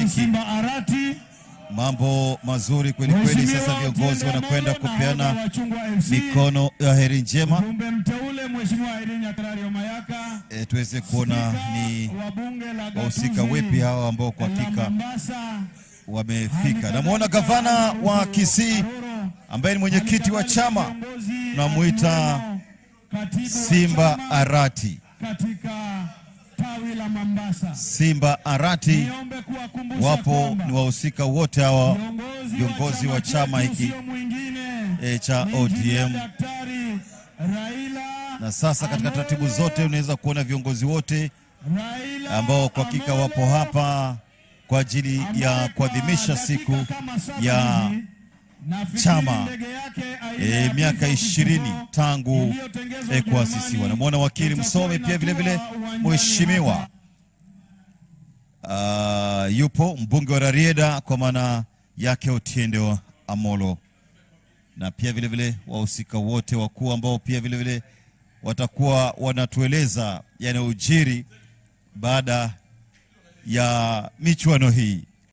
hiki. Simba Arati. Mambo mazuri kweli kweli. Mheshimiwa Sasa viongozi Otiende wanakwenda Amollo, kupeana nahodha wa Chungwa FC. Mikono ya heri njema. Mjumbe mteule Mheshimiwa Irene Nyakarario Mayaka. Tuweze kuona Spika ni wa bunge la wahusika gatuzi wepi hawa ambao kwa la hakika Mombasa. Wamefika. Namwona gavana wa Kisii ambaye ni mwenyekiti wa chama, tunamuita Simba Arati. Katika tawi la Mombasa. Simba Arati Niombe kuwakumbusha wapo kwamba ni wahusika wote hawa viongozi wa chama hiki chetu sio mwingine cha ni Injinia ODM. Daktari Raila Na sasa katika taratibu Amolo zote unaweza kuona viongozi wote Raila ambao kwa hakika Amolo wapo hapa kwa ajili ya ambaye kwa kuadhimisha dakika siku kama 7 ya hivi, nafikiri chama ndege yake aina ya miaka P44 20 tangu iliyotengenezwa kuasisiwa. Ujerumani Namwona wakili itakuwa Msomi pia vile vile inatua uwanjani mheshimiwa hapa. Yupo mbunge wa Rarieda kwa maana yake Otiende Amollo, na pia vile vile wahusika wote wakuu ambao pia vile vile watakuwa wanatueleza yanayojiri baada ya michuano hii.